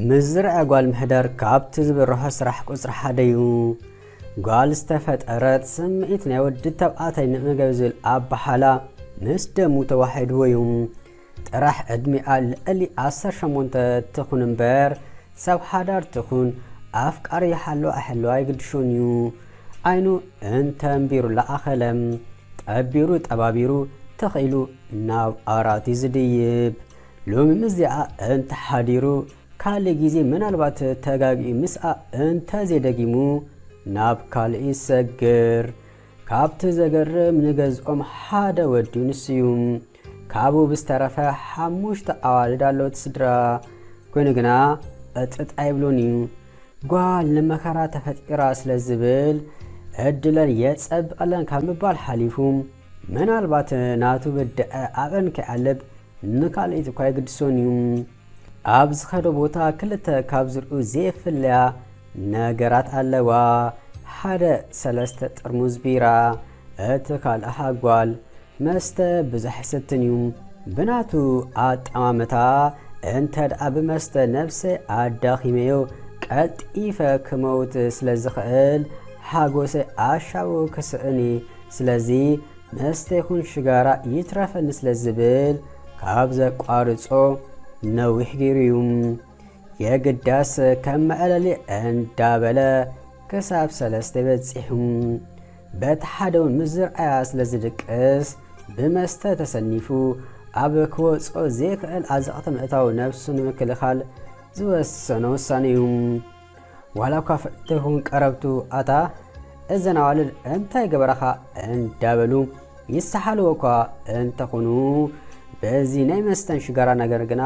ምዝርዕ ጓል ምሕዳር ካብቲ ዝብርሆ ስራሕ ቁፅሪ ሓደ እዩ። ጓል ዝተፈጠረት ስምዒት ናይ ወዲ ተባዕታይ ንምገብ ዝብል ኣባሓላ ምስ ደሙ ተዋሒድዎ እዩ። ጥራሕ ዕድሚኣ ልዕሊ ዓሰርተ ሸሞንተ ትኹን እምበር፣ ሰብ ሓዳር ትኹን ኣፍቃሪ ይሓልዋ ኣይሕልዋ ኣይግድሾን እዩ። ዓይኑ እንተንቢሩ ለኣኸለ፣ ጠቢሩ ጠባቢሩ ተኽኢሉ ናብ ኣራት እዩ ዝድይብ። ሎሚ ምስዚኣ እንተሓዲሩ ካልእ ግዜ ምናልባት ተጋጊኡ ምስኣ እንተዘይደጊሙ ናብ ካልእ ይሰግር። ካብቲ ዘገርም ንገዝኦም ሓደ ወዲ ንሱ እዩ። ካብኡ ብዝተረፈ ሓሙሽተ ኣዋልድ ኣለዎ እቲ ስድራ። ኮይኑ ግና ዕጥጥ ኣይብሎን እዩ። ጓል ንመኸራ ተፈጢራ ስለ ዝብል ዕድለን የጸብቐለን ካብ ምባል ሓሊፉ ምናልባት ናቱ ብድዐ ኣብአን ከይኣልብ ንካልኢት እኳ የግድሶን እዩ። ኣብ ዝኸዶ ቦታ ክልተ ካብ ዝርኡ ዘይፍለያ ነገራት ኣለዋ። ሓደ ሰለስተ ጥርሙዝ ቢራ፣ እቲ ካልእ ሃጓል መስተ ብዙሕ ይሰትን እዩ። ብናቱ ኣጠማምታ እንተ ደኣ ብመስተ ነብሰይ ኣዳኺመዮ ቀልጢፈ ክመውት ስለ ዝኽእል ሓጎሰይ ኣሻቡ ክስእን እየ። ስለዚ መስተ ይኹን ሽጋራ ይትረፈኒ ስለ ዝብል ካብ ዘቋርጾ ነዊሕ ገይሩ እዩ። የግዳስ ከም መዕለሊ እንዳበለ ክሳብ ሰለስተ በጺሑ። በቲ ሓደ እውን ምስ ዝርኣያ ስለ ዝድቅስ ብመስተ ተሰኒፉ ኣብ ክወጾ ዘይክእል ኣዘቕቲ ምእታው ነብሱ ንምክልኻል ዝወሰኖ ውሳነ እዩ። ዋላ እኳ ፍዕቲ ይኹን ቀረብቱ ኣታ እዘን ኣዋልድ እንታይ ገበራኻ እንዳበሉ ይሰሓልዎ እኳ እንተኾኑ፣ በዚ ናይ መስተን ሽጋራ ነገር ግና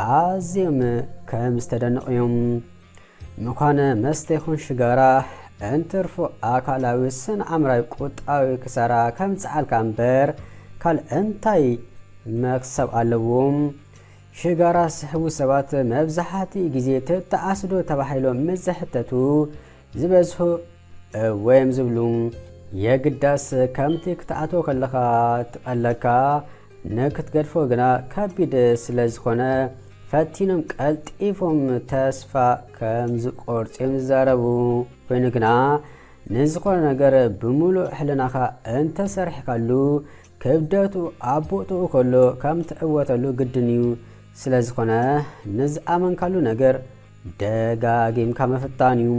ኣዝዮም ከም ዝተደንቑ እዮም። ምዃነ መስተ ይኹን ሽጋራ እንትርፎ ኣካላዊ ስነ ኣእምራዊ ቁጣዊ ክሳራ ከምጽዓልካ እምበር ካልእ እንታይ መኽሰብ ኣለዎም? ሽጋራ ስሕቡ ሰባት መብዛሕትኡ ግዜ ትጠዓስዶ ተባሂሎም ምስ ዝሕተቱ ዝበዝሑ እወ እዮም ዝብሉ። የግዳስ ከምቲ ክትኣትዎ ከለኻ ትቐለካ ንክትገድፎ ግና ከቢድ ስለ ዝኾነ ፈቲኖም ቀልጢፎም ተስፋ ከም ዝቆርጹ እዮም ዝዛረቡ። ኮይኑ ግና ንዝኾነ ነገር ብምሉእ ሕልናኻ እንተሰሪሕካሉ ክብደቱ ኣብ ቦትኡ ከሎ ከም ትዕወተሉ ግድን እዩ። ስለ ዝኾነ ንዝኣመንካሉ ነገር ደጋጊምካ ምፍታን እዩ።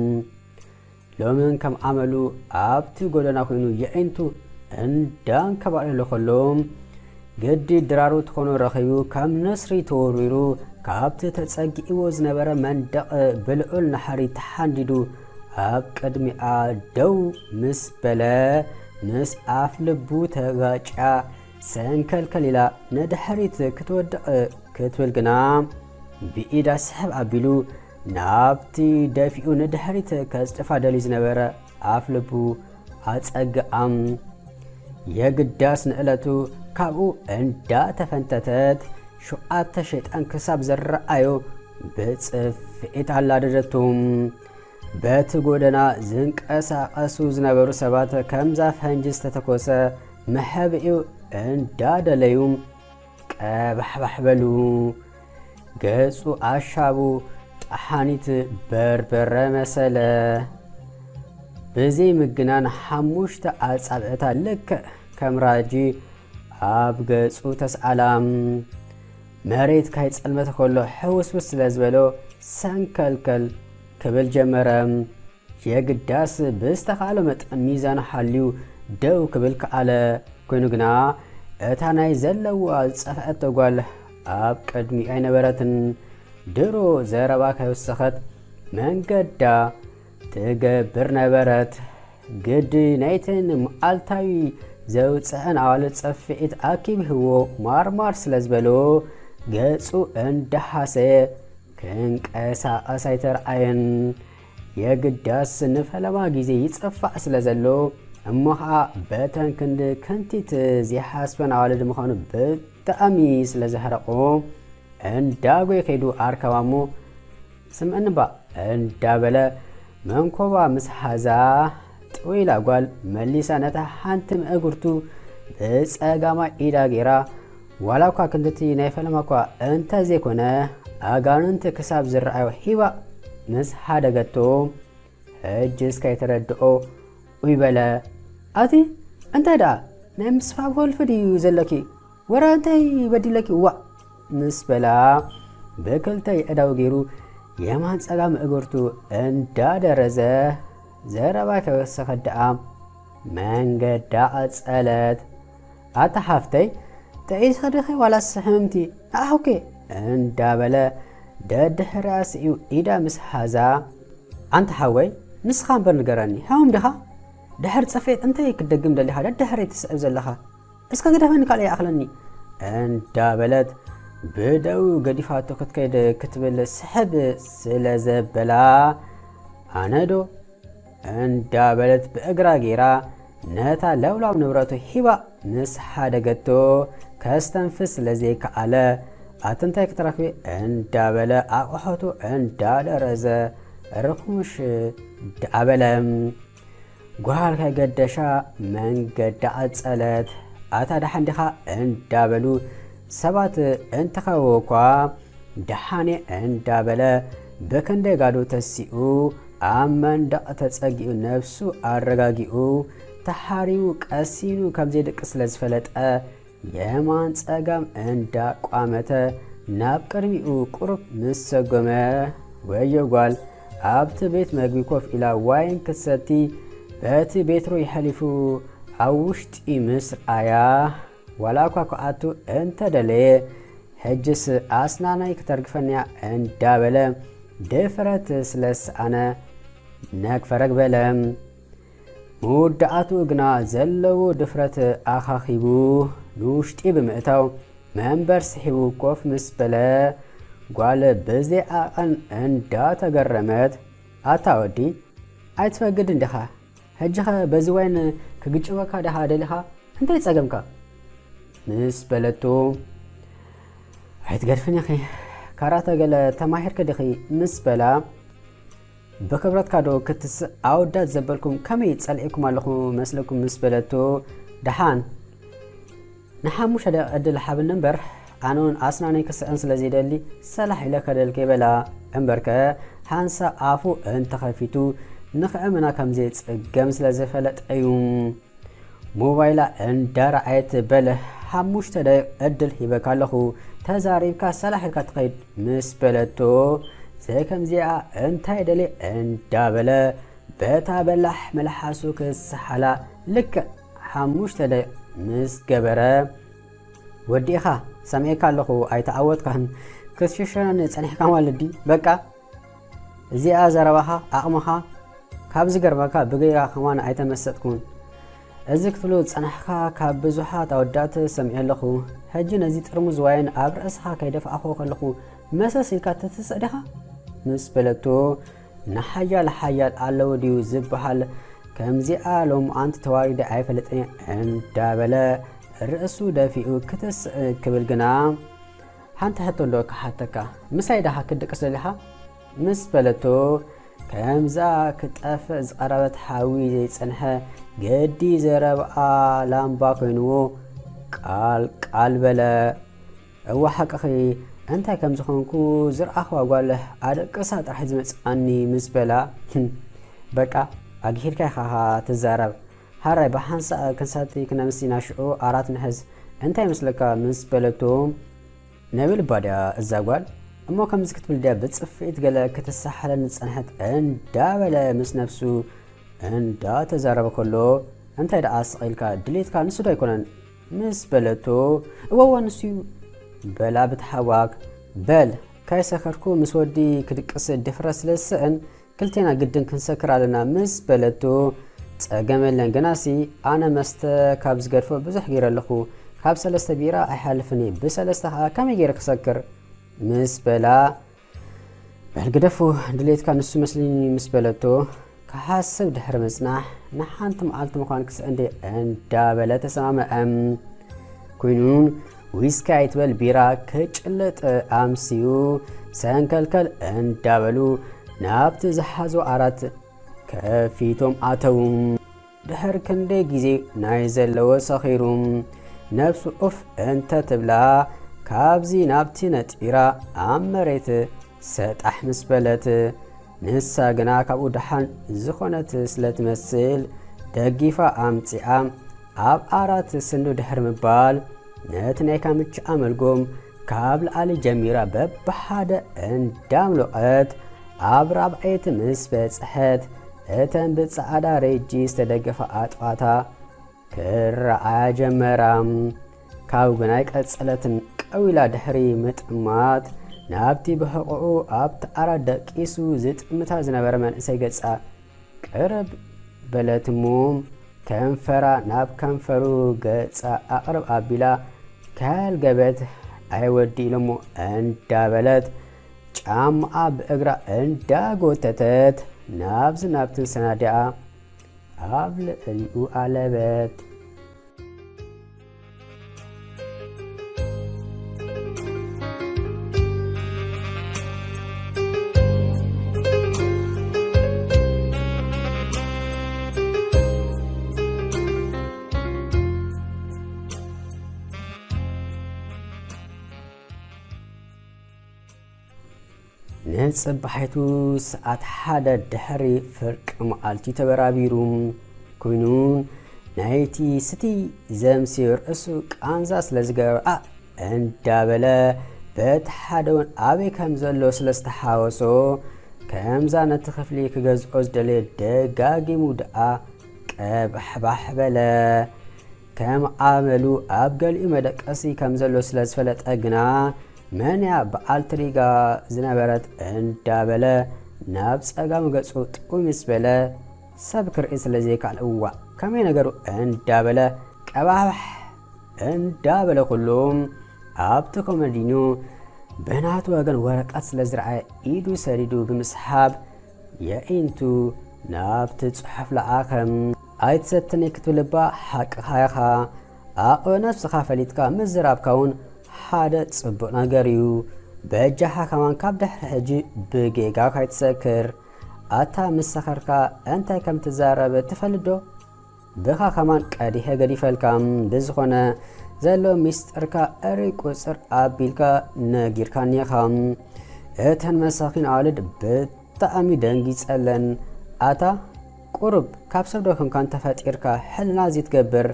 ሎምን ከም ኣመሉ ኣብቲ ጎደና ኮይኑ የዒንቱ እንዳንከባለለ ከሎ ግዲ ድራሩ ትኾኖ ረኺቡ ከም ነስሪ ተወርዊሩ ካብቲ ተጸጊእዎ ዝነበረ መንደቕ ብልዑል ናሕሪ ተሓንዲዱ ኣብ ቅድሚኣ ደው ምስ በለ ምስ ኣፍ ልቡ ተጋጭያ ሰንከልከል ኢላ ንድሕሪት ክትወድቕ ክትብል ግና ብኢዳ ስሕብ ኣቢሉ ናብቲ ደፊኡ ንድሕሪት ከጽድፋ ደልዩ ዝነበረ ኣፍ ልቡ ኣጸግኣም። የግዳስ ንዕለቱ ካብኡ እንዳተፈንተተት ሸውዓተ ሸይጣን ክሳብ ዝረኣዮ ብጽፍዒት ኣላደደቱ። በቲ ጎደና ዝንቀሳቐሱ ዝነበሩ ሰባት ከምዛ ፈንጂ ዝተተኮሰ መሕብኢኡ እንዳደለዩ ቀባሕባሕ በሉ። ገጹ ኣሻቡ ጠሓኒት በርበረ መሰለ። ብዘይ ምግናን ሓሙሽተ ኣጻብዕታ ልክዕ ከም ራጂ ኣብ ገጹ ተስኣላ። መሬት ካይጸልመተ ከሎ ሕውስውስ ስለ ዝበሎ ሰንከልከል ክብል ጀመረ። የግዳስ ብዝተኻእሎ መጠን ሚዛኑ ሓልዩ ደው ክብል ከኣለ። ኮይኑ ግና እታ ናይ ዘለዋ ዝጸፍዐቶ ጓል ኣብ ቅድሚኡ ኣይነበረትን። ድሮ ዘረባ ከይወሰኸት መንገዳ ትገብር ነበረት። ግዲ ናይተን መዓልታዊ ዘውፅአን ኣዋልድ ጸፍዒት ኣኪብህዎ ማርማር ስለ ዝበሎ ገጹ እንዳሓሰየ ክንቀሳቐስ ኣይተርኣየን። የግዳስ ንፈለማ ግዜ ይጽፋዕ ስለ ዘሎ እሞ ኸኣ በተን ክንዲ ክንቲት ዘይሓስበን ኣዋልድ ምዃኑ ብጣዕሚ ስለ ዘሕረቖ እንዳጎየ ከይዱ ኣርከባ እሞ ስምዕኒ እባ እንዳበለ መንኮባ ምስ ሓዛ ጥው ኢላ ጓል መሊሳ ነታ ሓንቲ ምእግርቱ ብጸጋማይ ኢዳ ገይራ ዋላ እኳ ክንድቲ ናይ ፈለማ እኳ እንተዘይኮነ፣ ኣጋንንቲ ክሳብ ዝረኣዮ ሂባ ምስ ሓደገቶ፣ ሕጅስ ከይተረድኦ ኡይ በለ። ኣቲ እንታይ ደኣ ናይ ምስፋሕ ወልፊ ድዩ ዘለኪ? ወረ እንታይ በዲለኪ? ዋእ ምስ በላ፣ ብክልተ የእዳው ገይሩ የማን ጸጋም እግርቱ እንዳደረዘ ዘረባ ከይወሰኸት ደኣ መንገዳ ቀጸለት። ኣታ ሓፍተይ፣ ጥዒስኺ ዲኺ ዋላስ ሕምምቲ? ንዓኹ እንዳበለ ደድሕሪኣ ስዒቡ ኢዳ ምስ ሓዛ፣ ኣንታ ሓወይ፣ ንስኻ እምበር ንገረኒ፣ ሕሙም ዲኻ? ድሕሪ ጽፌት እንታይ ክትደግም ደሊኻ ደድሕረይ ትስዕብ ዘለኻ? እስከ ግደፈኒ ካልእ ይኣኽለኒ እንዳበለት ብደው ገዲፋቶ ክትከይድ ክትብል ስሕብ ስለ ዘበላ፣ ኣነዶ እንዳበለት ብእግራ ገይራ ነታ ለውላው ንብረቱ ሂባ ምስ ሓደገቶ ከስተንፍስ ስለ ዘይከኣለ፣ ኣቲ እንታይ ክትረኽቢ እንዳበለ ኣቑሑቱ እንዳደረዘ ርኹሽ ደኣበለ። ጓል ከይገደሻ መንገዳ ቀጸለት። ኣታ ደሓን ዲኻ እንዳበሉ ሰባት እንተኸበብዋ እኳ ደሓን እየ እንዳበለ ብክንደይ ጋዶ ተሲኡ ኣብ መንደቕ ተጸጊኡ ነብሱ ኣረጋጊኡ ተሓሪቡ ቀሲኑ ከም ዘይድቅስ ስለ ዝፈለጠ የማን ጸጋም እንዳቋመተ ናብ ቅድሚኡ ቁሩብ ምስ ሰጎመ፣ ወዮ ጓል ኣብቲ ቤት መግቢ ኮፍ ኢላ ዋይን ክትሰቲ በቲ ቤትሮ ይሐሊፉ ኣብ ውሽጢ ምስ ረኣያ፣ ዋላ እኳ ክኣቱ እንተደለየ፣ ሕጅስ ኣስናነይ ክተርግፈንያ እንዳበለ ድፍረት ስለ ዝሰኣነ ነግ ፈረግ በለ። መወዳእትኡ ግና ዘለዎ ድፍረት ኣኻኺቡ ንውሽጢ ብምእታው መንበር ስሒቡ ኮፍ ምስ በለ ጓል ብዘይ ዓቐን እንዳተገረመት፣ ኣታ ወዲ ኣይትፈግድን ዲኻ? ሕጂኸ በዚ ዋይን ክግጭወካ ዲኻ ደሊኻ? እንታይ ጸገምካ? ምስ በለቶ፣ ኣይትገድፍን ኢኺ፣ ካራተ ገለ ተማሂርኪ ዲኺ? ምስ በላ፣ ብክብረትካ ዶ ክትስእ ኣወዳት ዘበልኩም ከመይ ጸሊኤኩም ኣለኹ መስለኩም? ምስ በለቶ፣ ደሓን ንሓሙሽተ ደቂቕ ዕድል ሃብኒ እምበር፣ ኣነ እውን ኣስናነይ ክስእን ስለ ዘይደሊ ሰላሕ ኢለ ከደልኪ በላ። እምበርከ ሓንሳብ ኣፉ እንተኸፊቱ ንኽእምና ከም ዘይጽገም ስለ ዝፈለጠ እዩ። ሞባይላ እንዳረኣየት፣ በል ሓሙሽተ ደቂቕ ዕድል ሂበካ ኣለኹ፣ ተዛሪብካ ሰላሕ ኢልካ ትኸይድ ምስ በለቶ፣ ዘይከምዚኣ እንታይ ደልየ እንዳበለ በታ በላሕ መልሓሱ ክሰሓላ ልክዕ ሓሙሽተ ደቂቕ ምስ ገበረ፣ ወዲእኻ፣ ሰሚዐካ ኣለኹ፣ ኣይተዓወትካን፣ ክትሽሸነኒ ጸኒሕካ ማለት ድዩ? በቃ እዚኣ ዘረባኻ፣ ዓቕምኻ፣ ካብ ዝገርመካ ብጌጋ ከማን ኣይተመሰጥኩን። እዚ ክትብሎ ዝጸናሕካ ካብ ብዙሓት ኣወዳት ሰሚዐ ኣለኹ። ሕጂ ነዚ ጥርሙዝ ዋይን ኣብ ርእስኻ ከይደፋእኽዎ ከለኹ መሰስ ኢልካ ትትስእ ዲኻ? ምስ በለቶ፣ ንሓያል ሓያል ኣለዉ ድዩ ዝበሃል? ከምዚኣ ሎምዓንቲ ተዋሪደ ኣይፈልጥን እየ እንዳበለ ርእሱ ደፊኡ ክትስእ ክብል ግና፣ ሓንቲ ሕቶ እንዶ ክሓተካ፣ ምሳይ ዳኻ ክትድቅስ ደሊኻ? ምስ በለቶ፣ ከምዛ ክጠፍእ ዝቐረበት ሓዊ ዘይጸንሐ ገዲ ዘረብኣ ላምባ ኮይንዎ ቃል ቃል በለ። እወ ሓቅኺ፣ እንታይ ከም ዝኾንኩ ዝረኣኽዋ ጓል ኣደቅሳ ጥራሕ ዝመጽኣኒ ምስ በላ፣ በቃ ኣግሂድካ ኢኻ ትዛረብ። ሃራይ ብሓንሳእ ክንሰቲ ክነምስ ኢና ሽዑ ኣራት ንሕዝ። እንታይ ይመስለካ? ምስ በለቶ፣ ናይ ብልባ ድያ እዛ ጓል? እሞ ከምዚ ክትብል ድያ ብጽፍዒት ገለ ክትሰሓለኒ ዝጸንሐት? እንዳበለ ምስ ነብሱ እንዳተዛረበ ከሎ፣ እንታይ ደኣ ስቕ ኢልካ? ድሌትካ ንሱ ዶ ኣይኮነን? ምስ በለቶ፣ እወ እወ ንሱ እዩ በላ ብተሓጓግ። በል ካይሰከርኩ ምስ ወዲ ክድቅስ ድፍረት ስለ ዝስእን ክልቴና ግድን ክንሰክር ኣለና ምስ በለቶ፣ ጸገም የለን ግናሲ ኣነ መስተ ካብ ዝገድፎ ብዙሕ ገይረ ኣለኹ፣ ካብ ሰለስተ ቢራ ኣይሓልፍን እየ፣ ብሰለስተ ኸኣ ከመይ ገይረ ክሰክር? ምስ በላ፣ በል ግደፎ፣ ድሌትካ ንሱ መስልኒ ምስ በለቶ፣ ክሓስብ ድሕሪ ምጽናሕ፣ ንሓንቲ መዓልቲ ምዃን ክስእን ድየ እንዳበለ ተሰማምዐ። ኩይኑን ዊስኪ ኣይትበል ቢራ ክጭልጥ ኣምስዩ፣ ሰንከልከል እንዳበሉ ናብቲ ዝሓዞ ዓራት ከፊቶም ኣተዉ። ድሕሪ ክንደይ ግዜ ናይ ዘለዎ ሰኺሩ፣ ነብሱ ኡፍ እንተ ትብላ፣ ካብዚ ናብቲ ነጢራ ኣብ መሬት ሰጣሕ ምስ በለት፣ ንሳ ግና ካብኡ ደሓን ዝኾነት ስለ ትመስል፣ ደጊፋ ኣምጺኣ ኣብ ኣራት ስንዱ ድሕሪ ምባል፣ ነቲ ናይ ካምቻኣ መልጎም ካብ ላዕሊ ጀሚራ በብሓደ እንዳምለቐት ኣብ ራብዐይቲ ምስ በጽሐት፣ እተን ብጻዕዳ ሬጂ ዝተደገፋ ኣጥዋታ ክረኣያ ጀመራ። ካብ ግን ኣይቀጸለትን። ቀዊላ ድሕሪ ምጥማት፣ ናብቲ ብሕቖኡ ኣብቲ ዓራት ደቂሱ ዝጥምታ ዝነበረ መንእሰይ ገጻ ቅርብ በለት እሞ፣ ከንፈራ ናብ ከንፈሩ ገጻ ኣቕርብ ኣቢላ፣ "ካልገበት ኣይወዲ ኢሎሞ" እንዳበለት፣ ጫማኣ ብእግራ እንዳጎተተት፣ ናብዚ ናብትን ሰናዲኣ ኣብ ልዕሊኡ ኣለበት። ንጽባሒቱ ሰዓት ሓደ ድሕሪ ፍርቂ መዓልቲ ተበራቢሩ ኮይኑ፣ ናይቲ ስቲ ዘምስዮ ርእሱ ቃንዛ ስለ ዝገበረ፣ ኣ እንዳበለ፣ በቲ ሓደ እውን ኣበይ ከም ዘሎ ስለ ዝተሓወሶ፣ ከምዛ ነቲ ክፍሊ ክገዝኦ ዝደለየ ደጋጊሙ ደኣ ቀባሕባሕ በለ። ከም ዓመሉ ኣብ ገሊኡ መደቀሲ ከም ዘሎ ስለ ዝፈለጠ ግና፣ "መን እያ በዓልቲ ሪጋ ዝነበረት?" እንዳበለ ናብ ጸጋም ገጹ ጥው ምስ በለ፣ ሰብ ክርኢ ስለ ዘይከኣለ፣ "እዋእ፣ ከመይ ነገሩ?" እንዳበለ ቀባሕባሕ እንዳበለ ኩሉ ኣብቲ ኮመዲኖ ብናቱ ወገን ወረቀት ስለ ዝረኣየ፣ ኢዱ ሰዲዱ ብምስሓብ፣ የዒንቱ ናብቲ ጽሑፍ ለኣኸ። "ኣይትሰትኒ ክትብል እባ ሓቅኻ ኢኻ። ዓቕሚ ነብስኻ ፈሊጥካ ምዝራብካ እውን ሓደ ጽቡቕ ነገር እዩ። በጃኻ ከማን ካብ ድሕሪ ሕጂ ብጌጋ ካይትሰክር። ኣታ ምስ ሰኸርካ እንታይ ከም ትዛረብ ትፈልጥ ዶ? ብኻ ከማን ቀዲሐ ገዲፈልካ። ብዝኾነ ዘሎ ሚስጥርካ እርይ ቁጽር ኣቢልካ ነጊርካኒ ኢኻ። እተን መሳኺን ኣዋልድ ብጣዕሚ ደንጊጸለን። ኣታ ቁሩብ ካብ ሰብ ዶ ኮንካ እንተፈጢርካ ሕልና እዚ ትገብር?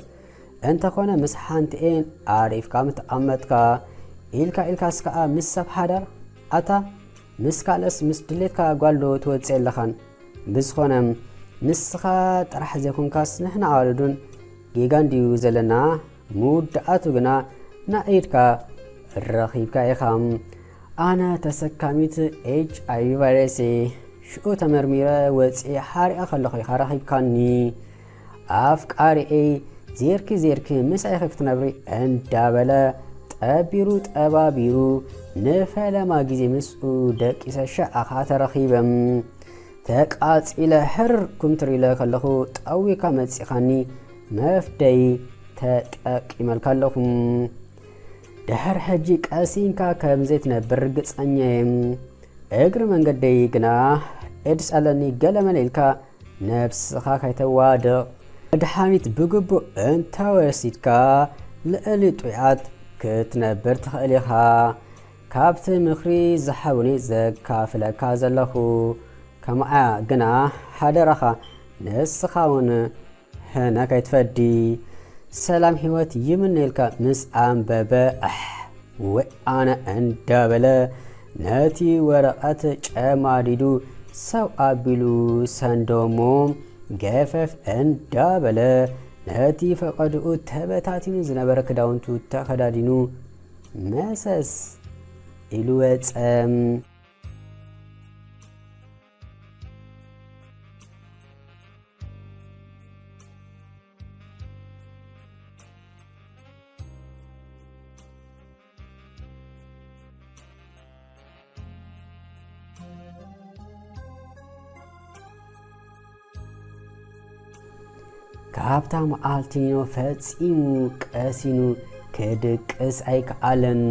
እንተኾነ ምስ ሓንቲኤን ኣሪፍካ ምተቐመጥካ፣ ኢልካ ኢልካስ ከኣ ምስ ሰብ ሓዳር? ኣታ ምስ ካልእስ ምስ ድሌትካ ጓል ዶ ትወጽእ ኣለኻን? ብዝኾነ ንስኻ ጥራሕ ዘይኮንካስ ንሕና ኣዋልዱን ጌጋ እንድዩ ዘለና። ምውዳኣቱ ግና ናይ ኢድካ ረኺብካ ኢኻ። ኣነ ተሰካሚት ኤች ኣይ ቪ ቫይረስ እየ። ሽዑ ተመርሚረ ወጺኤ ሓሪቐ ከለኹ ኢኻ ረኺብካኒ። ኣፍቃሪኤይ ዜርኪ ዜርኪ ምሳይኺ ክትነብሪ እንዳበለ ጠቢሩ ጠባቢሩ ንፈለማ ግዜ ምስኡ ደቂሰ ሸዓ ኸዓ ተረኺበ። ተቃጺለ ህር ኩምትር ኢለ ከለኹ ጠዊካ መጺኻኒ መፍደይ ተጠቂመልካ ኣለኹ። ድሕር ሕጂ ቀሲንካ ከም ዘይትነብር ርግጸኛ እየ። እግሪ መንገደይ ግና ኤድስ ኣለኒ ገለመለ ኢልካ ነብስኻ ከይተዋድቕ። መድሓኒት ብግቡእ እንተወሲድካ ልዕሊ ጥዑያት ክትነብር ትኽእል ኢኻ። ካብቲ ምኽሪ ዝሓቡኒ ዘካፍለካ ዘለኹ። ከምኣ ግና ሓደራኻ ንስኻ እውን ህነ ከይትፈዲ። ሰላም ህይወት ይምነየልካ ምስ ኣንበበ፣ ኣሕ፣ ወይ ኣነ እንዳበለ ነቲ ወረቐት ጨማዲዱ ሰው ኣቢሉ ሰንደሞ ገፈፍ እንዳበለ ነቲ ፈቐድኡ ተበታቲኑ ዝነበረ ክዳውንቱ ተኸዳዲኑ መሰስ ኢሉ ወጸ። ካብታ መዓልቲ ኒኖ ፈጺሙ ቀሲኑ ክድቅስ ኣይከኣለን።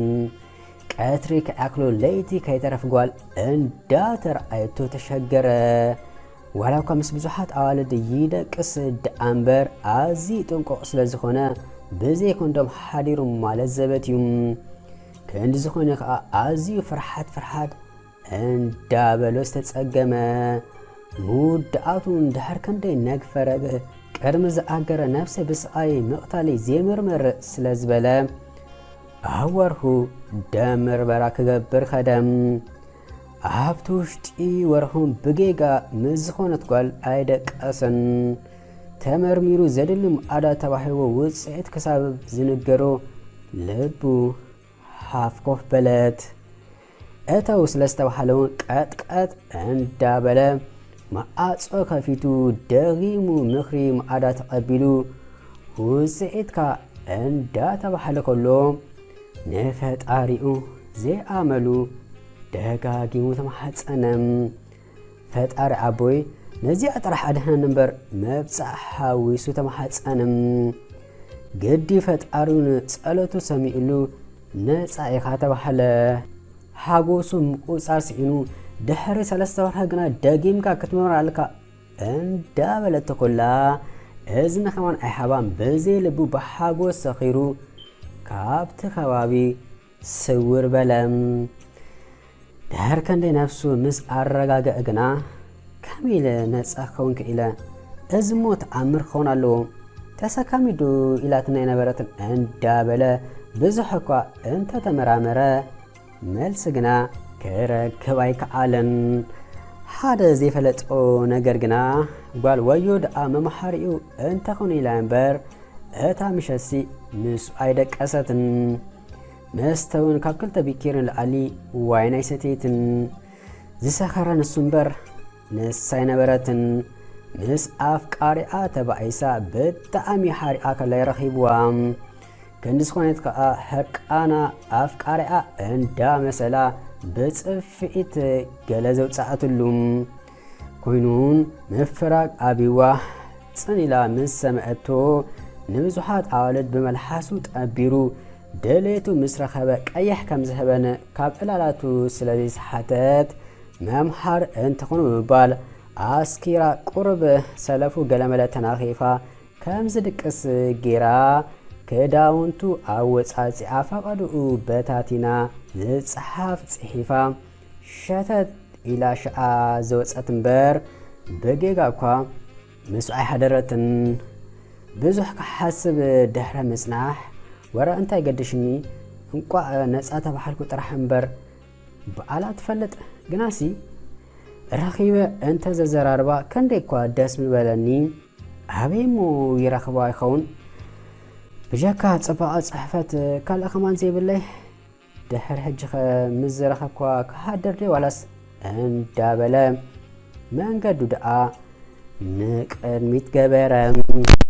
ቀትሪ ክኣክሎ ለይቲ ከይተረፍ ጓል እንዳተረኣየቶ ተሸገረ። ዋላ እኳ ምስ ብዙሓት ኣዋልድ ይደቅስ ደኣ እምበር፣ ኣዝዩ ጥንቁቕ ስለ ዝኾነ፣ ብዘይ ኮንዶም ሓዲሩ ማለት ዘበት እዩ። ክንዲ ዝኾነ ከኣ ኣዝዩ ፍርሓት ፍርሓት እንዳበሎ ዝተጸገመ። ምውዳኣቱ እንድሕር ክንደይ ነግፈረግ ቅድሚ ዝኣገረ፣ ነብሰ ብስቓይ ምቕታለይ ዘይምርመር ስለ ዝበለ፣ ኣብ ወርሑ ደም ምርመራ ክገብር ከደ። ኣብቲ ውሽጢ ወርሑ ብጌጋ ምስ ዝኾነት ጓል ኣይደቀሰን። ተመርሚሩ ዘድሊ ማዕዳ ተባሂዎ ውጽኢት ክሳብ ዝንገሮ ልቡ ሃፍ ኮፍ በለት። እተው ስለ ዝተባህለ እውን ቀጥቀጥ እንዳበለ መዓጾ ከፊቱ ደጊሙ ምኽሪ ማዕዳ ተቐቢሉ፣ ውጽኢትካ እንዳተባህለ ከሎ፣ ንፈጣሪኡ ዘይኣመሉ ደጋጊሙ ተማሕጸነ። ፈጣሪ ኣቦይ፣ ነዚኣ ጥራሕ ኣድሕነኒ እምበር፣ መብጽዓ ሓዊሱ ተማሕጸነ። ግዲ ፈጣሪውን ጸሎቱ ሰሚዕሉ፣ ነጻ ኢኻ ተባህለ። ሓጎሱ ምቁጻር ስኢኑ፣ ድሕሪ ሰለስተ ወርሒ ግና ደጊምካ ክትምርመር ኣለካ እንዳበለት ኩላ፣ እዝኒ ከማን ኣይሃባን፣ ብዘይ ልቡ ብሓጎስ ሰኺሩ ካብቲ ከባቢ ስውር በለ። ድሕር ክንደይ ነፍሱ ምስ ኣረጋግአ ግና፣ ከመይ ኢለ ነጻ ክኸውን ክኢለ? እዚ እሞ ተኣምር ክኸውን ኣለዎ። ተሰካሚ ዶ ኢላትና ኣይነበረትን እንዳበለ ብዙሕ እኳ እንተተመራመረ፣ መልሲ ግና ክረክብ ኣይከኣለን። ሓደ ዘይፈለጦ ነገር ግና፣ ጓል ወዮ ደኣ መምሃሪኡ እንተኾነ ኢላ እምበር፣ እታ ምሸትሲ ምስኡ ኣይደቀሰትን። መስተ እውን ካብ ክልተ ቢኬሪ ንላዕሊ ዋይን ኣይሰተየትን። ዝሰኸረ ንሱ እምበር ንሳ ኣይነበረትን። ምስ ኣፍቃሪኣ ተባኢሳ ብጣዕሚ ሓሪቓ ከላ ረኺብዋ። ክንዲ ዝኾነት ከኣ ሕርቃና ኣፍቃሪኣ እንዳመሰላ ብጽፍዒት ገለ ዘውጽኣትሉ። ኮይኑን ምፍራግ ኣብይዋ ጽን ኢላ ምስ ሰምዐቶ፣ ንብዙሓት ኣዋልድ ብመልሓሱ ጠቢሩ፣ ደሌቱ ምስ ረኸበ ቀይሕ ከም ዝህበን ካብ ዕላላቱ ስለ ዘይሰሓተት፣ መምሃር እንተኾኑ ብምባል ኣስኪራ ቁሩብ ሰለፉ ገለመለ ተናኺፋ ከም ዝድቅስ ጌራ፣ ክዳውንቱ ኣወጻጺኣ ፈቐድኡ በታቲና ዝጸሓፍ ጽሒፋ ሸተት ኢላ ሽዓ ዝወጸት እምበር፣ ብጌጋ እኳ ምስኡ ኣይሓደረትን። ብዙሕ ክሓስብ ድሕሪ ምጽናሕ፣ ወረ እንታይ ገድሽኒ፣ እንቋዕ ነጻ ተባሃልኩ ጥራሕ እምበር፣ በዓላ ትፈልጥ። ግናሲ ረኺበ እንተ ዘዘራርባ ክንደይ እኳ ደስ ምበለኒ። ኣበይ እሞ ይረኽባ ይኸውን? ብጀካ ጽባቐ ጽሕፈት ካልእ ከማን ዘይብለይ? ድሕሪ ሕጂኸ ምስ ዝረኸብኳ ክሃድር ድየ ዋላስ? እንዳበለ መንገዱ ደኣ ንቕድሚት ገበረ።